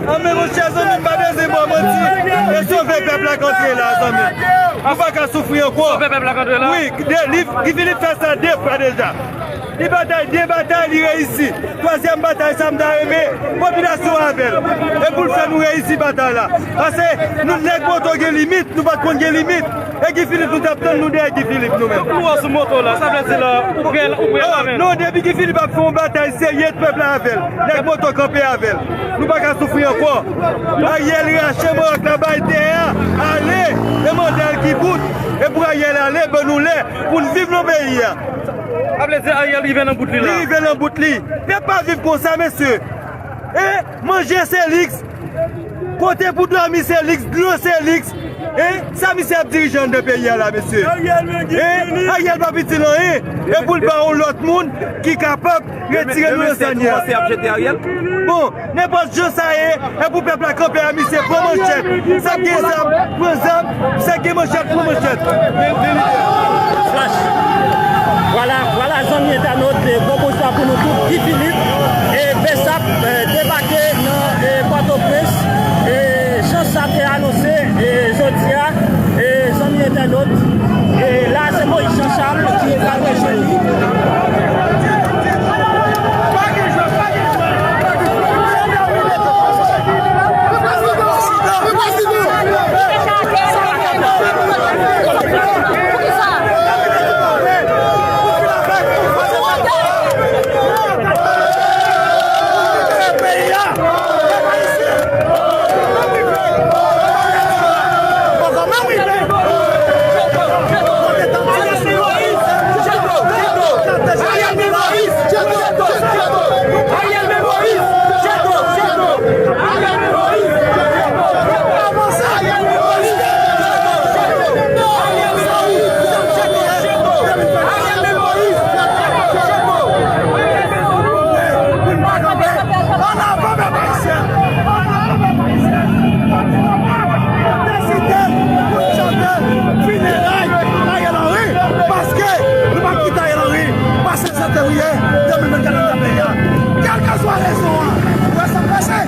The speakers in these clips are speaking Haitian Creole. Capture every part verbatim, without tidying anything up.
Anben, monchè, zanmi m, pa bezwen ba w manti. E sove pèp la k antre la, zanmi m. Nou pa ka soufri ankò. Sove pèp la k antre la? Wi, de, li, Guy Philippe fè sa de fwa deja. Li batay de batay, li reyisi. Twazyèm batay sa, m ta renmen popilasyon avè l. E pou l fè nou reyisi batay la. Paske nou, nèg moto gen limit, nou pa t konn gen limit. E Guy Philippe, nou t ap tann nou dèyè Guy Philippe, nou menm. Pou nou sou moto la, sa vle di la, ou prè, ou prè la menm? Non, depi Guy Philippe ap fè yon batay serye, pèp la avè l. Nèg moto kanpe avè l. Nou pa ka soufri ankò. Ariel rache manyak la, bay tè a, ale, e manda l ki bout. E pou Ariel ale, ban nou lè pou n viv nan peyi a. Sa vle di Ariel rive nan bout li la? Li rive nan bout li. Pèp pa viv konsa, mesye. E manje se liks. Kote pou dòmi se liks, dlo se liks. E sa misye ap dirije anndan peyi a la, mesye? E Ariel pa itil anyen. E pou l ba yon lòt moun ki kapab retire nou nan sanyè a. Bon, nenpòt jan sa ye, e pou pèp la kanpe a, misye pran manchèt. Sa k gen zam, pran zam. Sa k gen manchèt, pran manchèt. Flash. Vwala, vwala, zanmi entènot, e gwo bonswa pou nou tout. Guy Philippe e Bessap, e, debake nan, e, Pòtoprens. E jan sa te anonse, e, jodi a, e, zanmi entènot, e la se Moïse Jean Charles ki pral rejwenn li. Ann avan pèp ayisyen! Ann avan pèp ayisyen! Ann avan pèp ayisyen! Deside pou n chante fineray Ariel Henry, paske nou p ap kite Ariel Henry pase sèt fevriye de mil vennkat anndan peyi a. Kèlkeswa rezon an, ou wè sa k pase,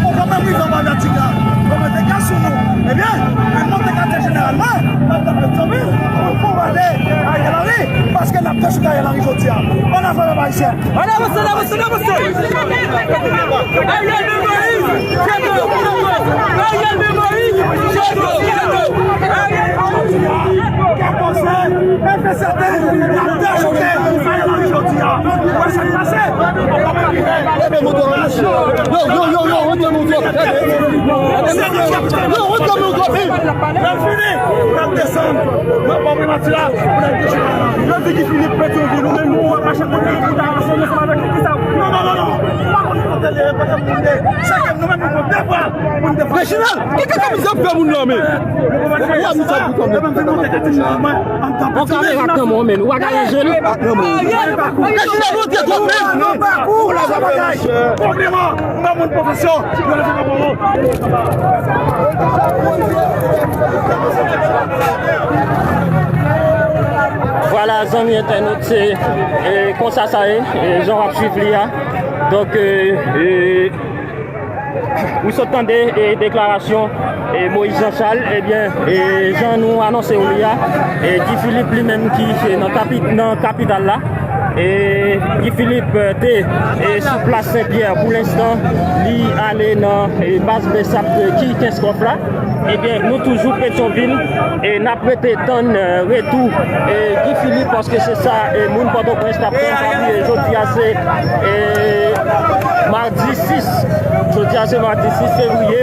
ou kanmenm rive anba vyatik la, ou mete gaz sou nou. Ebyen, men monte katye jeneral la, anndan Petyonvil, pou n bonbade Ariel Henry, paske n ap dechouk Ariel Henry jodi a. Ann avan pèp ayisyen! Ann avanse, ann avanse, ann avanse! Ariel Henry! Ariel Henry! Ariel Henry! Kè poze, e fè sèten, n ap dechouke Ariel Henry jodi a. Ou wè sa k pase? Yo, yo, yo, yo, retire nou twò. Yo, retire nou twò. Lè fini, n ap desann nan bò primati la, pou n al dechouk Ariel Henry. Yo di Guy Philippe Petyonvil, ou menm ou ap mache kote pou ta ansanm ansanm avèk li, kisa? Non, non, non, non. Ou pa konn kote li ye, kote moun ye. Se ke nou menm nou pran devwa pou n defann. Reginald, ki kaka mizè pou fè moun nan men? Ou a mizè pou tande. Yon kamera nan men w, men ou pa ka ranje l. Reginald, ou te twòp menm. Konpliman. Yon moun pwofesyon, yo leve drapo an wo. Vwala, zanmi entènot, se, e, konsa sa ye, e, jan w ap swiv li a. Donk, e, e, ou sot tande, e, deklarasyon, e, Moïse Jean Charles, ebyen, e, jan nou anonse w li a, e, Guy Philippe li menm ki, e, nan kapi-, nan kapital la, e Guy Philippe, e, te, e, sou plas Senpyè. Pou lenstan, li ale nan, e, baz Bessap, e, ki Kenskòf la. Ebyen, nou toujou Petyonvil, e n ap rete tann, e, retou, e, Guy Philippe, paske se sa, e, moun Pòtoprens t ap tann. Pa bliye, jodi a se, e, madi sis. Jodi a se madi sis fevriye.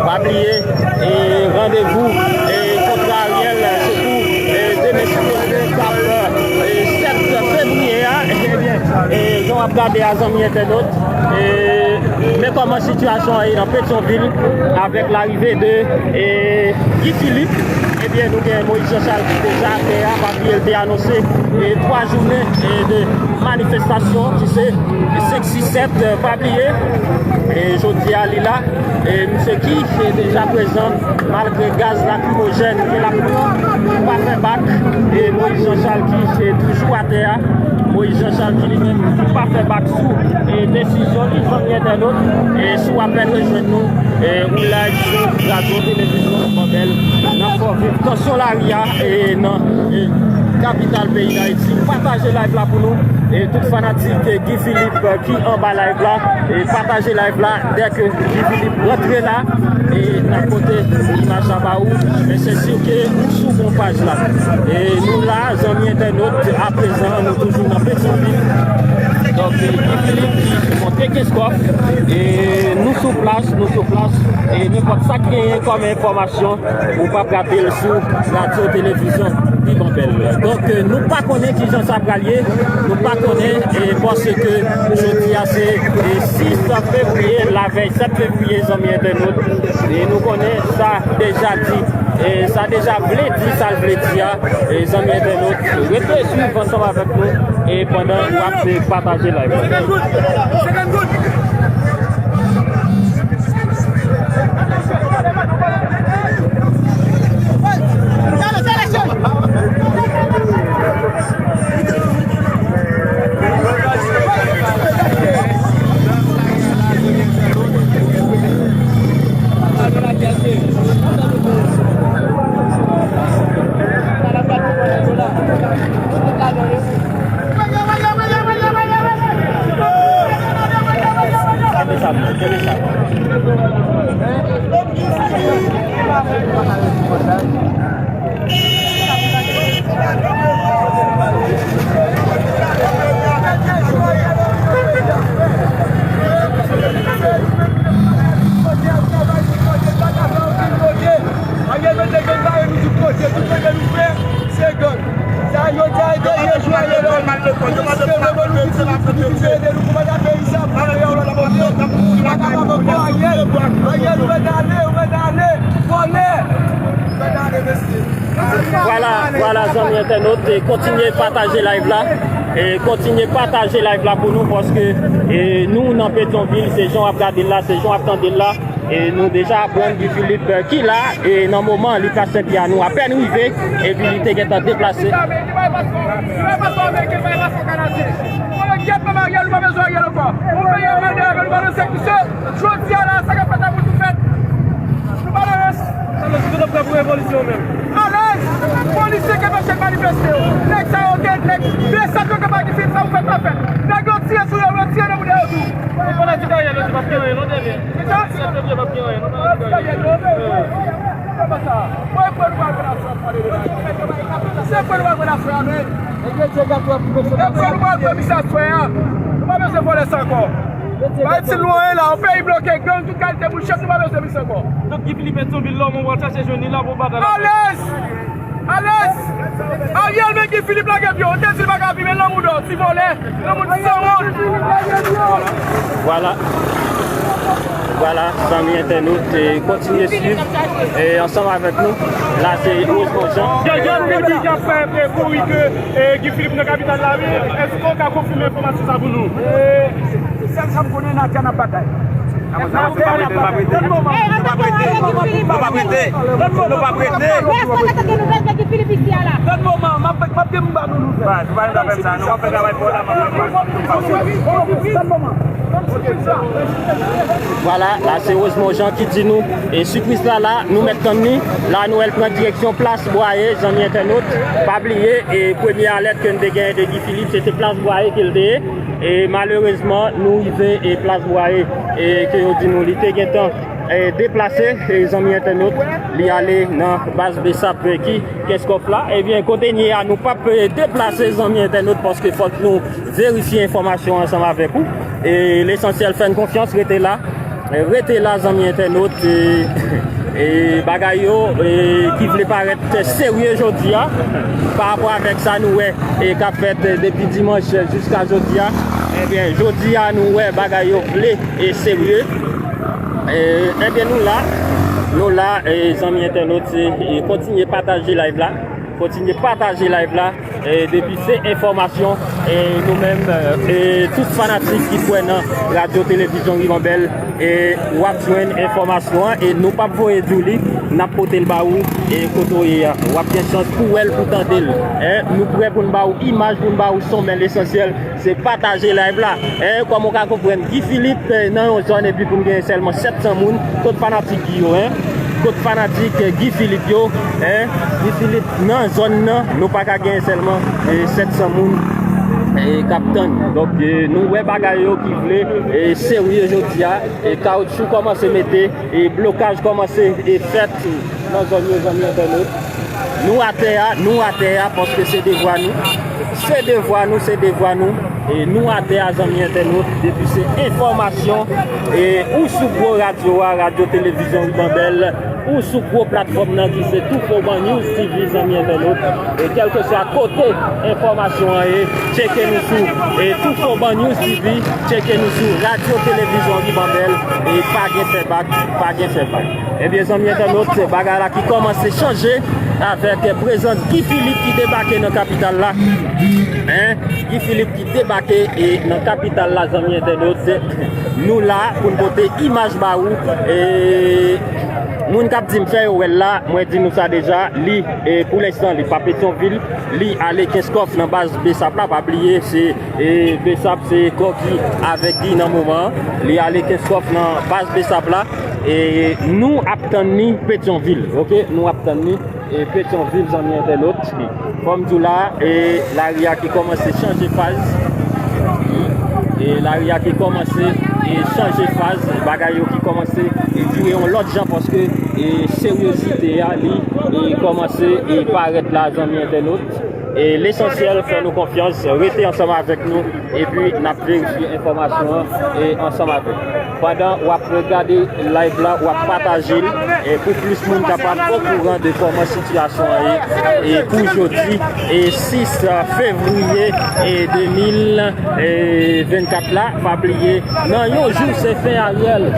Pa bliye, e, randevou, e, kontra Ariel, se pou, e, demen, si Bondye vle, k ap, e, sèt fevriye a. Ebyen, e, jan w ap gade a, zanmi entènot, e, men kòman sitiyasyon an ye nan Petyonvil avèk larive de, e, Guy Philippe. Ebyen, nou gen Moïse Jean Charles ki deja atè a, pa bliye l te anonse, e, twa jounen, e, de Manifestasyon ki se senk sis sèt, pa bliye, e jodi a li la, e misye ki deja prezan, malgre gaz lakrimojèn ke l ap pran, pa fè bak, e Moïse Jean Charles ki se toujou atè a, Moïse Jean Charles ki li menm pa fè bak sou e desizyon li, zanmi entènot, e si w apèn rejwenn nou, e ou live sou radyo televizyon Bòbèl nan Fòviv, tansyon lari a, e nan e kapital peyi Dayiti. Pataje live la pou nou. E tout fanatik Guy Philippe ki anba live la, e pataje live la. Dèke Guy Philippe rantre la, e n ap pote imaj la ba ou. Men se si ke ou sou bon paj la. E nou la, zanmi entènot, aprezan, nou toujou nan Petyonvil. Donk, e Guy Philippe ki monte Kenskòf. E nou sou plas, nou sou plas. E nenpòt sa k genyen kòm enfòmasyon, ou p ap rate l sou radyo televizyon Bòbèl. Donk, nou pa konnen kijan sa pral ye, nou pa konnen, e paske jodi a se, e sis fevriye, lavèy sèt fevriye, zanmi entènot, e nou konnen sa deja di, e sa deja vle di sa l vle di a, e zanmi entènot, rete swiv ansanm avèk nou, e pandan w ap pataje live la. Ariel mete gang ba yo, nou tout kote, tout kote nou fè, se gang. Sa yo di a, e dènye jou Ariel la. Yo pa te pran mal lekòl, yo pa te pran mal lekòl, se pa pran yo. Yo ede nou pou manda peyi sa, pou peyi a, nou pa kapab ankò, Ariel. Ariel, ou mèt ale, ou mèt ale. Vòlè. Ou mèt ale, mesye. Vwala, vwala, zanmi entènot, e kontinye pataje live la. E kontinye pataje live la pou nou, paske, e nou nan Petyonvil, se jan w ap gade l la, se jan w ap tande l la. E nou deja aprann Guy Philippe, e, ki la, e nan moman li plas Senpyè a, nou apèn rive, epi li te gentan deplase. Jodi a la, sa k ap fèt la pou tou fèt. Nou pa nan rès. Sa nou tout ap fè pou revolisyon menm. Alèz! Polisye k ap chèche manifeste yo. Nèg sa yo gen, nèg de sèt yo k ap agite, sa ou fèt pa fèt. Nèg yo tire sou yo, yo tire nan moun yo tou. Nou konnen ti Dayèl yo di p ap gen anyen non dèmen. Kisa? Ti Dayèl yo p ap gen anyen non. Ti Dayèl yo. Kòman sa? Mwen kwè nou pa kwè nan frè a, men. Se kwè nou pa kwè nan frè a, men. E kwè nou pa kwè misye aswè a. Nou pa bezwen vòlè sa ankò. Bay ti lwen la, yon peyi bloke, gang, tout kalite moun, chèf, nou pa bezwen misye ankò. Donk, Guy Philippe Petyonvil la, mwen pral chache jwenn li la pou batay la. Alèz! Alèz! Ariel, men Guy Philippe lage pye w, te di l pa ka viv, men lanmou dò, ti vòlè, lanmou ti sanwont. Vwala. Vwala, zanmi entènot, e kontinye swiv, e ansanm avèk nou. La, se Rosemond Jean. Jean Jean te di k ap fè kouri ke, e, Guy Philippe nan kapital la, wi. Èske w ka konfime enfòmasyon sa pou nou? Sèl sa m konnen, nan atè n ap batay. N ap batay. Nou p ap rete. Nou p ap rete. Nou p ap rete. Nou p ap rete. Nou p ap rete. Donn moman, m ap, m ap gen moun ba nou nouvèl. Nou pa fè travay pou la, m ap fè travay. Donn moman. Donn moman. Vwala, la se Rosemond Jean ki di nou, e sipriz la la, nou mèt tann li. La nou wè l pran direksyon plas Bwaye, zanmi entènot. Pa bliye, e premye alèt ke n te genyen de Guy Philippe, se te plas Bwaye ke l te ye. E malerezman, nou rive e plas Bwaye, e ke yo di nou li te gentan, e, deplase, e zanmi entènot, li ale nan baz BSAP ki Kenskòf la. Ebyen, kote n ye a, nou p ap, e, deplase, zanmi entènot, paske fòk nou verifye enfòmasyon ansanm avèk ou. E lesansyèl, fè n konfyans, rete la. E rete la, zanmi entènot. E, e bagay yo, e, ki vle parèt serye jodi a, pa rapò avèk sa nou wè, e k ap fèt, e, depi dimanch jiska jodi a. Ebyen, jodi a, nou wè bagay yo vle e serye. E, ebyen, nou la. Nou la, e, zanmi entènot, e, e kontinye pataje live la. Kontinye pataje live la. E depi se enfòmasyon, e nou menm, e tout fanatik ki kwè nan Radyo Televizyon Ribambèl, e w ap jwenn enfòmasyon an, e nou p ap voye di w li, n ap pote l ba ou, e kote w ye a. W ap gen chans pou w wè l, pou tande l. E nou prè pou n ba ou imaj, pou n ba ou son, men lesansyèl, se pataje live la. E kòm ou ka konprann, Guy Philippe, e, nan yon zòn, epi pou n gen sèlman sèt san moun, kot fanatik Guy yo, en? Kot fanatik, e, Guy Philippe yo, en? Guy Philippe nan zòn nan, nou pa ka gen sèlman, e, sèt san moun, e, k ap tann. Donk, e, nou wè bagay yo ki vle, e, serye jodi a. E, kawotchou kòmanse mete, e, blokaj kòmanse, e, fèt nan zòn yo, zanmi entènot. Nou atè a, nou atè a, paske se devwa nou. Se devwa nou, se devwa nou. E nou atè a, zanmi entènot, depi se enfòmasyon, e ou sou gwo radyo a, Radyo Televizyon Ribambèl, ou sou gwo platfòm nan ki se Tou Fo Ban News T V, zanmi entènot. E kèlkeswa kote enfòmasyon an ye, tcheke nou sou, e Tou Fo Ban News T V, tcheke nou sou Radyo Televizyon Ribambèl, e pa gen fè bak, pa gen fè bak. Ebyen, zanmi entènot, se bagay la ki kòmanse chanje avèk prezans Guy Philippe ki debake nan kapital la. En? Guy Philippe ki debake, e, nan kapital la, zanmi entènot. Nou la pou n pote imaj ba ou. E moun k ap di m fè yo wè l la, mwen di nou sa deja, li, e, pou lenstan, li pa Petyonvil, li ale Kenskòf nan baz BSAP la, pa bliye, se, e, BSAP se kò ki avèk li nan moman an. Li ale Kenskòf nan baz BSAP la. E nou ap tann li Petyonvil, oke? Nou ap tann li, e, Petyonvil, zanmi entènot. Kòm di w la, e, lari a ki kòmanse chanje faz. E lari a ki kòmanse, e, chanje faz. Bagay yo ki kòmanse, e, vire yon lòt jan paske, e, seryozite a, li, e, kòmanse, e, parèt la, zanmi entènot. E lesansyèl, fè nou konfyans, rete ansanm avèk nou, epi n ap verifye enfòmasyon an, e, ansanm avèk. Pandan w ap gade live la, w ap pataje l, e pou plis moun kapab okouran de kòman sitiyasyon an ye, e pou jodi, e sis fevriye, e de mil vennkat la, pa bliye, nan yon jou se fen Ariel.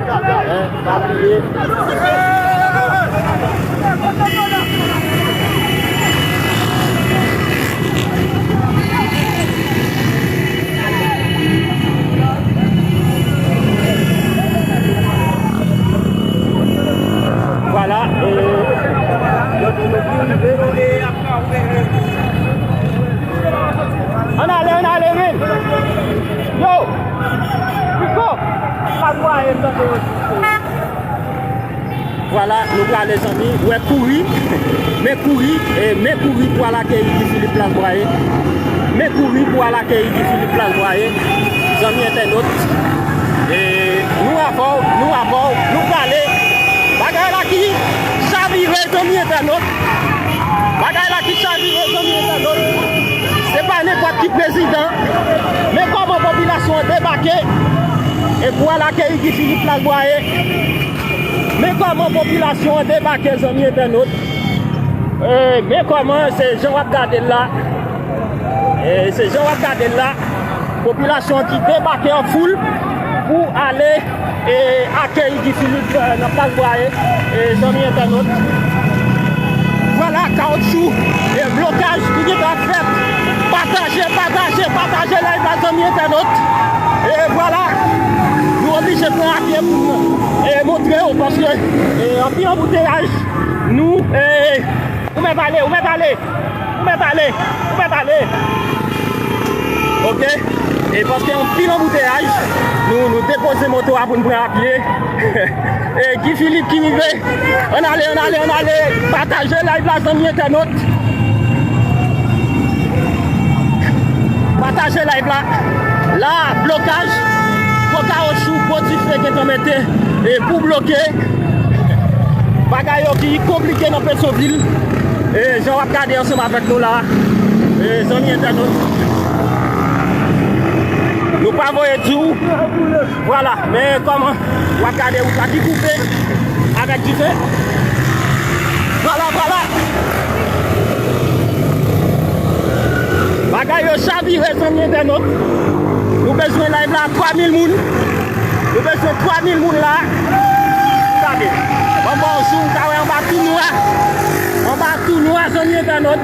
En, pa bliye. Vwala, e, ann ale, ann ale, men. Yo! Piko! Pa kwaye m tande yo di. Vwala, nou prale, zanmi. Wè kouri. Men kouri, e, men kouri pou al akeyi Guy Philippe Plas Bwaye. Men kouri pou al akeyi Guy Philippe Plas Bwaye. Zanmi entènot. E, nou avè w, nou avè w, nou prale. Bagay la ki chavire, zanmi entènot. Bagay la ki chavire, zanmi entènot. Se pa nenpòt ki prezidan. Men kòman popilasyon an debake. E pou al akeyi Guy Philippe Plas Bwaye. Men kòman popilasyon an debake, zanmi entènot. E, men kòman, se jan w ap gade l la. E, se jan w ap gade l la. Popilasyon an ki debake an foul pou ale, e, akeyi Guy Philippe, e, nan Plas Bwaye, e, zanmi entènot. Vwala, kawotchou, e, blokaj ki gentan ap fèt. Pataje, pataje, pataje live la, zanmi entènot. E vwala, nou oblije pran apye pou nou, e, montre yo, paske, e, anpil anbouteyaj, nou, e, ou mèt ale, ou mèt ale, ou mèt ale, ou mèt ale. Oke? E paske anpil anbouteyaj, nou, nou depoze moto a pou n pran apye. E Guy Philippe ki rive. Ann ale, ann ale, ann ale. Pataje live la, zanmi entènot. Pataje live la. La, blokaj. Gwo kawotchou, gwo dife gentan mete. E pou bloke. Bagay yo ki konplike nan Petyonvil. E jan w ap gade ansanm avèk nou la. E zanmi entènot. Nou pa voye di w. Vwala, men kòman w ap gade wout la ki koupe avèk dife. Vwala, vwala. Bagay yo chavire, zanmi entènot. Nou bezwen live la twa mil moun. Nou bezwen twa mil moun la. K Gade. Bon, bon, jou m ka wè anba tou nwa. Anba tou nwa, zanmi entènot.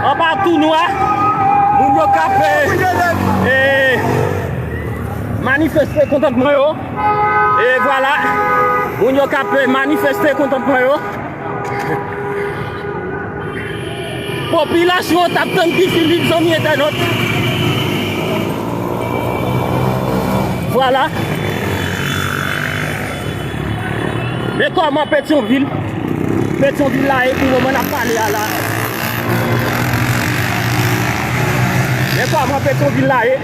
Anba tou nwa. Moun yo k ap, e, manifeste kontantman yo. E vwala. Moun yo k ap, e, manifeste kontantman yo. Popilasyon an t ap tann Guy Philippe, zanmi entènot. Vwala. Men kòman Petyonvil, Petyonvil la ye pou moman n ap pale a la. Men kòman Petyonvil la ye.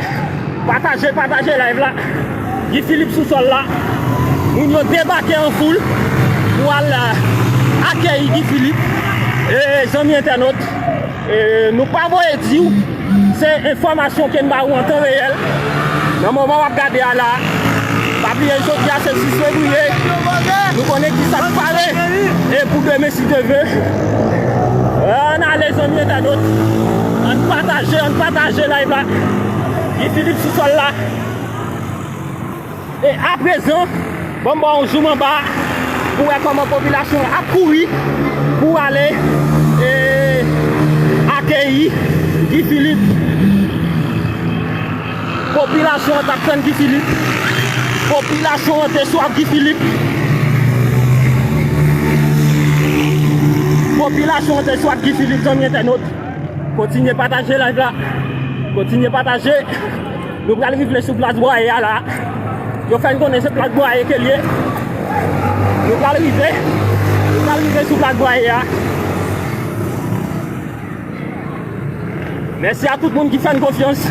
Pataje, pataje live la. Guy Philippe sou sòl la. Moun yo debake an foul pou al, euh, akeyi Guy Philippe. E zanmi entènot, e nou pa voye di w, se enfòmasyon ke n ba ou an tan reyèl. Nan moman w ap gade a la, pa bliye jodi a se sis fevriye. Nou konnen ki sa k pare. E pou demen si Dye vle. Ann ale zanmi entènot. Ann pataje, ann pataje live la. Guy Philippe sou sòl la. E aprezan, ban m ba w yon zoom anba pou wè kòman popilasyon an ap kouri pou ale, e, akeyi Guy Philippe. Popilasyon an t ap tann Guy Philippe. Popilasyon an te swaf Guy Philippe. Popilasyon an te swaf Guy Philippe, zanmi entènot. Kontinye pataje live la. Kontinye pataje. Nou pral rive sou plas Bwaye a la. Yo fè n konnen se plas Bwaye ke l ye. Nou pral rive. Nou pral rive sou plas Bwaye a. Mèsi a tout moun ki fè n konfyans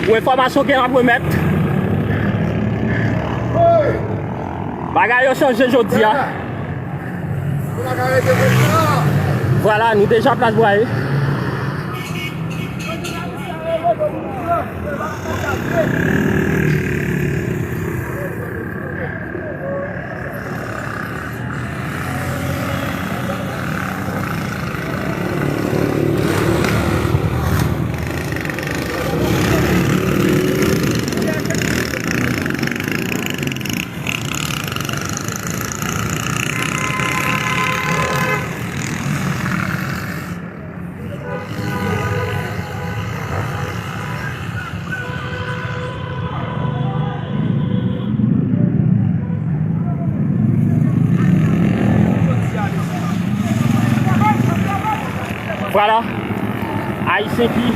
pou enfòmasyon ke n ap remèt. Bagay yo chanje jodi a. Vwala, nou deja plas Bwaye. Vwala. Ayisyen ki,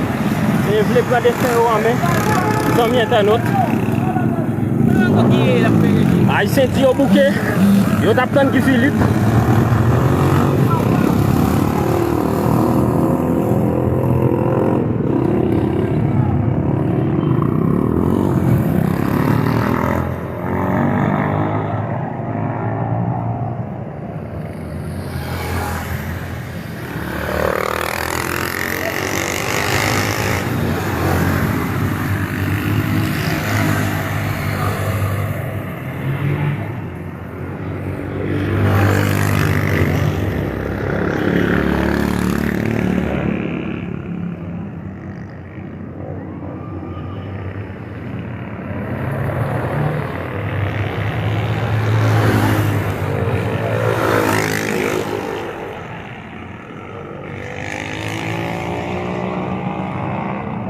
e, vle pran desten yo an men, zanmi entènot. Ayisyen di yo bouke, yo t ap tann Guy Philippe.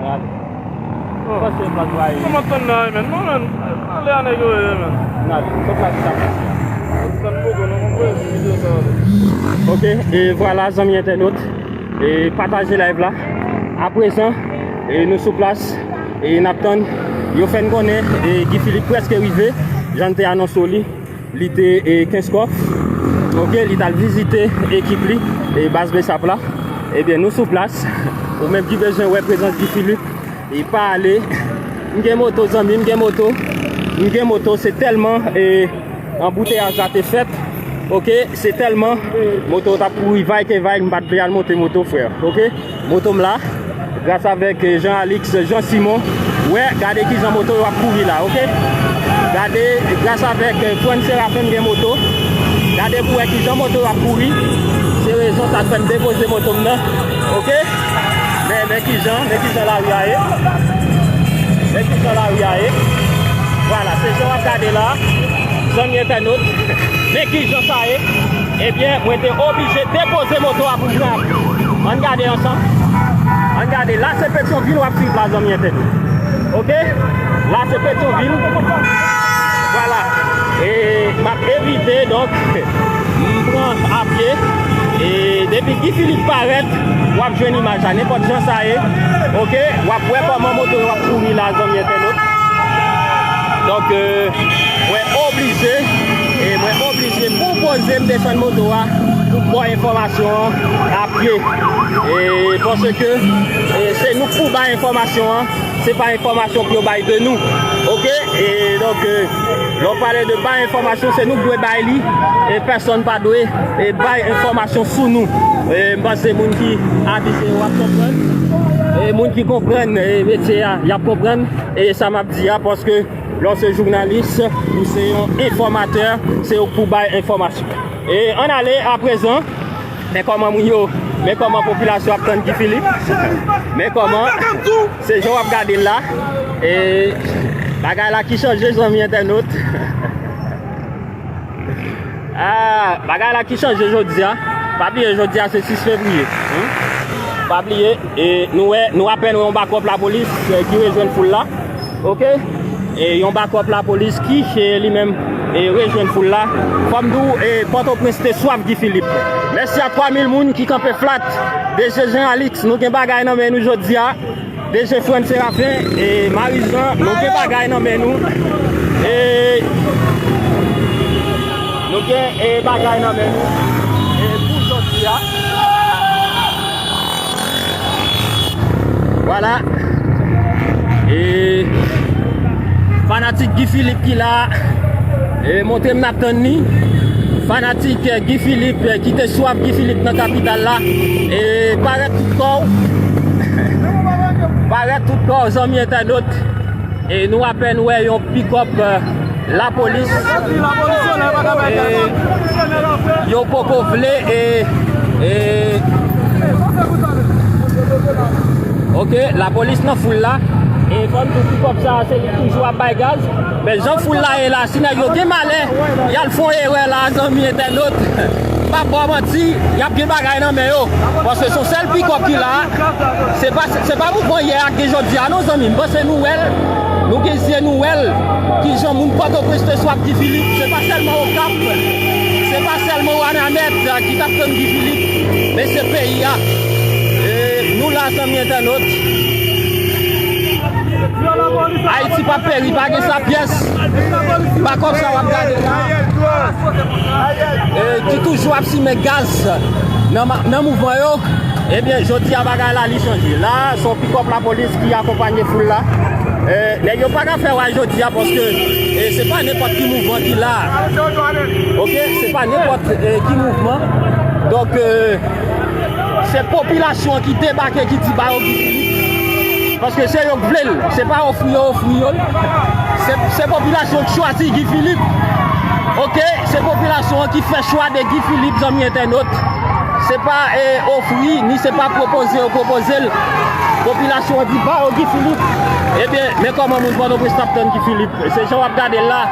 N ale. Oh. Pase plas Bwaye. Kòman tann nan, men? Non, men. Ale a nèg yo ye, men. N ale. Sot la ki sa pase. Tann poko, non, mwen voye sou videyo sa ale. Ok, e vwala, zanmi entènot. E pataje live la. Aprezan, e nou sou plas. E n ap tann. Yo fè n konnen, e Guy Philippe prèske rive. Jan n te anonse w li. Li te, e, Kenskòf. Ok, li t al vizite ekip li, e, baz Besap la. Ebyen, nou sou plas. Ou menm ki bezwen wè prezans Guy Philippe, e, pa ale. M gen moto, zanmi, m gen moto. M gen moto, se tèlman, e, anbouteyaj la te fèt. Ok, se tèlman moto t ap kouri vay ke vay, m pa t vle al monte moto, frè. Ok? Moto m la, gras avèk, eh, Jean Alix, Jean Simon. Wè, gade kijan moto yo ap kouri la, ok? Gade, gras avèk, eh, Fran Serafen gen moto. Gade pou wè kijan moto yo ap kouri. Se rezon sa k fè m depoze moto m nan, ok? Men, men kijan, men kijan lari a ye. Men kijan lari a ye. Vwala, se jan w ap gade la, zanmi entènot. Men ki jan sa ye? Ebyen, mwen te oblije depoze moto a pou m pran apye. Ann gade ansanm. Ann gade, la se Petyonvil w ap swiv la, zanmi entènot. Oke? La se Petyonvil. Vwala. E m ap evite, donk, m pran apye. E depi Guy Philippe parèt, w ap jwenn imaj la, nenpòt jan sa ye. Oke? W ap wè kòman moto yo ap kouri la, zanmi entènot. Donk, euh, mwen oblije, e mwen oblije pwopoze m desann moto a pou m ba w enfòmasyon an apye. E paske, e se nou k pou bay enfòmasyon an, se pa enfòmasyon pou yo bay de nou. Oke? E donk, euh, lè w pale de bay enfòmasyon, se nou k dwe bay li, e pèsonn pa dwe, e bay enfòmasyon sou nou. E m panse moun ki abitye yo ap konprann. E moun ki konprann, e metye a, y ap konprann. E sa m ap di a, paske lè w se jounalis, ou se yon enfòmatè, se ou k pou bay enfòmasyon. E ann ale aprezan, men kòman moun yo, men kòman popilasyon ap tann Guy Philippe. Men kòman, se jan w ap gade l la. E bagay la ki chanje, zanmi entènot. Ah, bagay la ki chanje jodi a. Pa bliye, jodi a se sis fevriye. Hmm? Pa bliye, e nou wè, nou apèn wè yon bakòp lapolis, e, ki rejwenn foul la. Oke? E yon bakòp lapolis ki, e, li menm, e, rejwenn foul la. Fò m di w, e, Pòtoprens te swaf Guy Philippe. Mèsi a twa mil moun ki kanpe flat. D G Jean Alix, nou gen bagay nan men nou jodi a. D G Frantz Séraphin e Marie Jean, nou gen bagay nan men nou. E nou gen, e, bagay nan men nou. E pou jodi a. Vwala. E fanatik Guy Philippe ki la. E montre m n ap tann li. Fanatik, eh, Guy Philippe, eh, ki te swaf Guy Philippe nan kapital la. E parèt tout kò w. Parèt tout kò w, zanmi entènot. E nou apèn wè yon pikòp, eh, lapolis. E yo poko vle, e, e Oke, lapolis nan foul la. E fò n di w pikòp sa a, se li toujou ap bay gaz. Men jan foul la ye la, si nèg yo gen malè, y al fè yon erè la, zanmi entènot. M p ap ba w manti, y ap gen bagay nan men yo. Paske se yon sèl pikòp ki la. Se pa, se pa mouvman yè ak gen jodi a, non, zanmi. M panse nou wè l. Nou gen zye nou wè l. Ki jan moun Pòtoprens te swaf Guy Philippe. Se pa sèlman Okap. Se pa sèlman Wanament, eh, ki t ap tann Guy Philippe. Men se peyi a. E nou la, zanmi entènot. Ayiti p ap peri, pa gen sa pyès. Bakòp sa w ap gade la. E ki toujou ap simen gaz nan ma-, nan mouvman yo. Ebyen, jodi a bagay la li chanje. La, se yon pikòp lapolis ki akonpanye foul la. E, nèg yo pa ka fè wè jodi a paske, e, se pa nenpòt ki mouvman ki la. Oke, se pa nenpòt, e, ki mouvman. Donk, e, se popilasyon an ki debake, ki di ba yo Guy Philippe. Paske se yo k vle l. Se pa ofri yo ofri yo l. Se, se popilasyon k chwazi Guy Philippe. Oke, se popilasyon an ki fè chwa de Guy Philippe, zanmi entènot. Se pa, e, ofri, ni se pa pwopoze yo pwopoze l. Popilasyon an di ba yo Guy Philippe. Ebyen, men kòman moun Pòtoprens t ap tann Guy Philippe. Se jan w ap gade l la.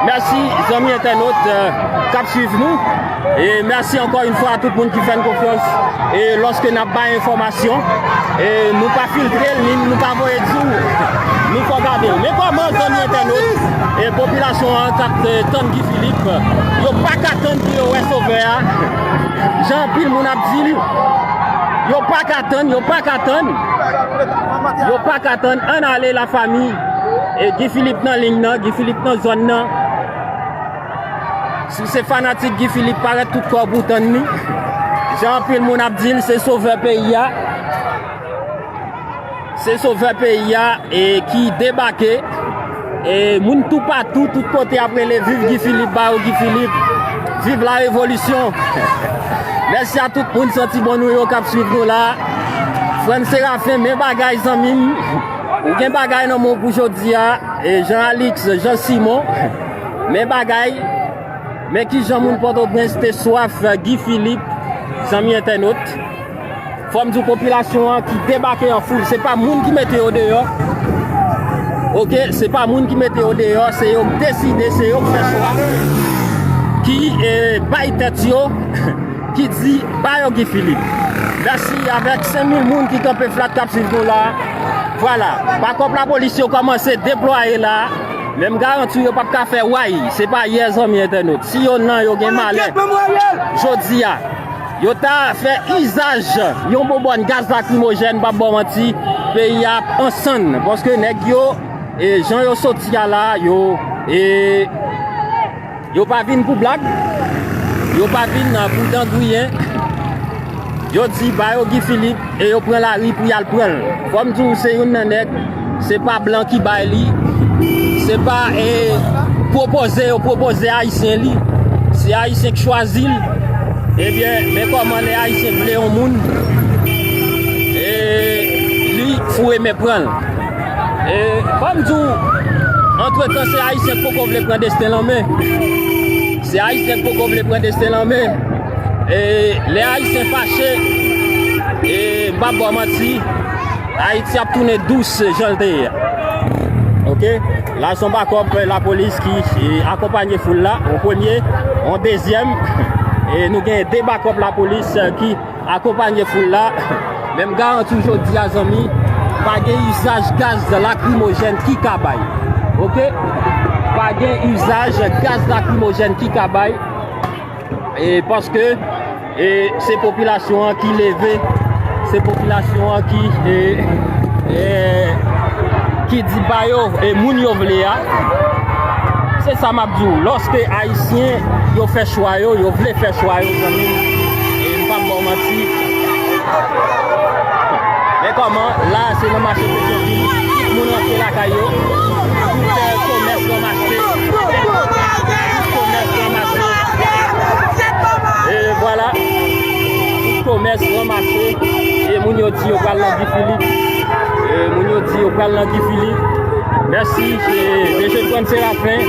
Mèsi, zanmi entènot, eh, k ap swiv nou. E mèsi ankò yon fwa a tout moun ki fè n konfyans. E lòske n ap bay enfòmasyon, e nou pa filtre l, ni nou pa voye di w. Nou fè w gade l. Men kòman, zanmi entènot, e popilasyon an k ap, eh, tann Guy Philippe, yo pa ka tann pou yo wè Sovè a. Jan anpil moun ap di l, yo pa ka tann, yo pa ka tann. Yo pa ka tann. Ann ale, lafanmi. E Guy Philippe nan liy nan, Guy Philippe nan zòn nan. Si w se fanatik Guy Philippe, parèt tout kò w pou w tann li. Jan anpil moun ap di l, se sovè peyi a. Se sovè peyi a, e ki debake. E moun toupatou, tout kote ap rele, "Viv Guy Philippe, ba yo Guy Philippe, viv la revolisyon." Mèsi a tout moun santi bon nou yo k ap swiv nou la. Frantz Séraphin, men bagay, zanmi m. Ou gen bagay nan men w pou jodi a. E Jean Alix, Jean Simon. Men bagay. Men ki jan moun Pòtoprens te swaf Guy Philippe, zanmi entènot. Fò m di w, popilasyon an ki debake an foul, se pa moun ki mete yo deyò. Oke, se pa moun ki mete yo deyò, se yo k deside, se yo k fè chwa. ki e, bay tèt yo, ki di ba yo Guy Philippe. Mèsi avèk senk mil moun ki kanpe flat k ap swiv nou la. Vwala, bakòp lapolis yo kòmanse deplwaye la. Men m garanti w yo p ap ka fè way. Se pa yè, zanmi entènot. Si yo nan yo gen malè jodi a, yo ta fè izaj yon bonbòn gaz lakrimojèn, m p ap ba w manti, peyi a ap ansann. Paske nèg yo, e, jan yo soti a la, yo, e, yo pa vin pou blag, yo pa vin, uh, pou dan griyen. Yo di ba yo Guy Philippe e yo pran lari pou y al pran l. Fò m di w, se youn nan nèg, se pa blan ki bay li, se pa, e, pwopoze yo pwopoze Ayisyen li, se Ayisyen k chwazi l. Ebyen, men kòman lè Ayisyen vle yon moun, e, li foure men pran l. E, fò m di w, antretan, se Ayisyen k poko vle pran desten l an men. Se Ayisyen k poko vle pran desten l an men. E, lè Ayisyen fache, e, m p ap ba w manti, Ayiti ap tounen dous jan l te ye a. Oke? La, se yon bakòp lapolis ki, e, akonpanye foul la, yon premye, yon dezyèm. E nou gen de bakòp lapolis, e, ki akonpanye foul la. Men m garanti w jodi a, zanmi, pa gen izaj gaz lakrimojèn ki ka bay. Oke? Pa gen izaj gaz lakrimojèn ki ka bay. E paske, e, se popilasyon an ki leve, se popilasyon an ki, e, e, ki di ba yo, e, moun yo vle a. Se sa m ap di w. Lòske Ayisyen yo fè chwa yo, yo vle fè chwa yo, zanmi m, e m p ap ba w manti. Men kòman, la, se nan mache Petyonvil, tout moun rantre lakay yo, tout, e, komès ranmase, tout komès ranmase. E vwala, tout komès ranmase. E moun yo di yo pral nan Guy Philippe. E moun yo di yo pral nan Guy Philippe. Mèsi, e, mesye Juan Séraphin.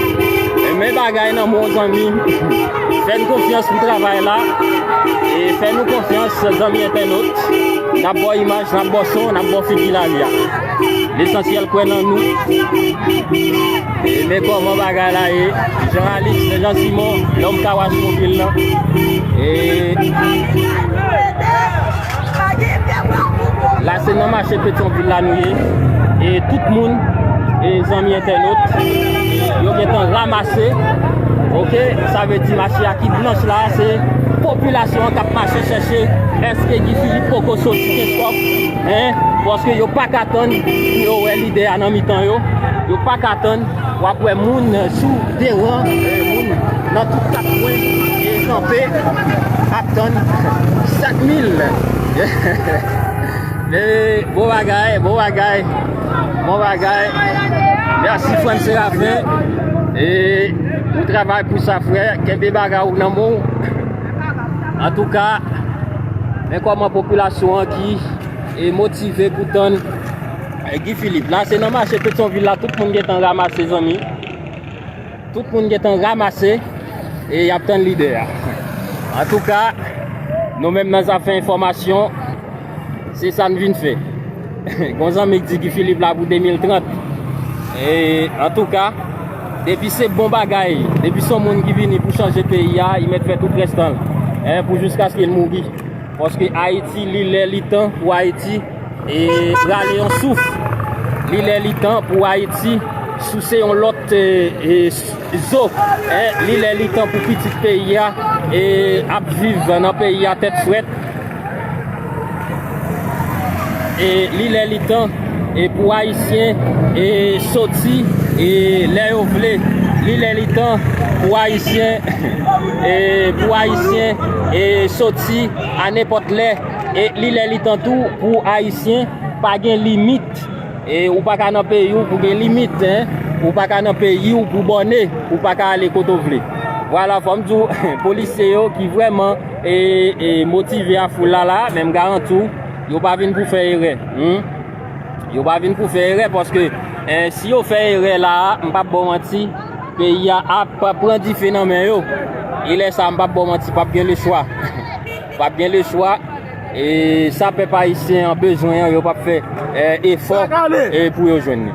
E men bagay nan men w, zanmi. Fè n konfyans pou travay la. E fè nou konfyans, zanmi entènot. N ap ba w imaj, n ap ba w son, n ap ba w figi lari a. Lesansyèl kwè nan nou. E men kòman bagay la ye. Jean Alix, Jean Simon, lòm kawash mobil lan. E la, se nan mache Petyonvil la nou ye. E tout moun, e zanmi entènot, yo gentan ranmase. Oke, sa vle di mache a ki blanch la, se popilasyon an k ap mache chèche èske Guy Philippe poko soti kenskòf, en, paske yo pa ka tann pou yo wè lidè a nan mitan yo. Yo pa ka tann, w ap wè moun sou de ran, e, moun nan tout kat kwen, e, kanpe, ap tann sèt mil. E, bon bagay, bon bagay, bon bagay. Mèsi, Frè m Séraphin. E, ou travay pou sa, frè. Kenbe bagay ou nan men w. Antouka, men kòman popilasyon an ki, e, motive pou tann, e, Guy Philippe. La, se nan mache Petyonvil la, tout moun gentan ranmase, zanmi. Tout moun gentan ranmase e y ap tann lidè a. Antouka, nou menm nan zafè enfòmasyon, se sa n vin fè. Gon zanmi k di Guy Philippe la pou de mil trant. E, antouka, depi se bon bagay, depi se yon moun ki vini pou chanje peyi a, li mèt fè tout rès tan l, en, pou jiskaske l mouri. Paske Ayiti, li lè, li tan pou Ayiti e rale yon souf. Li lè li tan pou Ayiti souse yon lòt, e, e, zo. E, li lè li tan pou pitit peyi a, e, ap viv nan peyi a tèt frèt. E, li lè li tan, e, pou Ayisyen, e, soti, e, lè yo vle. Li lè li tan pou Ayisyen, e, pou Ayisyen, e, soti a nenpòt lè. E li lè li tan tou pou Ayisyen pa gen limit. E ou pa ka nan peyi w pou gen limit, en. Ou pa ka nan peyi w pou bòne. Ou pa ka ale kote w vle. Vwala, fò m di w, polisye yo ki vrèman, e, e, motive a foul la la, men m garanti w, yo pa vin pou fè erè. Hmm? Yo pa vin pou fè erè paske, eh, si yo fè erè la a, m p ap ba w manti, peyi a ap pran dife nan men yo. E lè sa a, m p ap ba w manti, p ap gen lechwa. P ap gen lechwa. E sa pèp ayisyen an bezwen an, yo p ap fè, eh, efò, eh, pou yo jwenn li.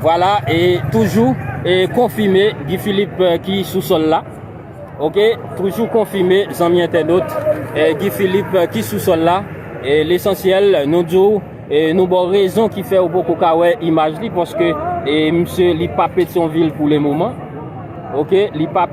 Vwala, e toujou, e konfime Guy Philippe, eh, ki sou sòl la. Ok, toujou konfime, zanmi entènot, eh, Guy Philippe, eh, ki sou sòl la. Eh, lesansyèl, nou di w, eh, nou ba w rezon ki fè ou poko ka wè imaj li, paske, eh, misye, li pa Petyonvil pou le moman. Ok, li pa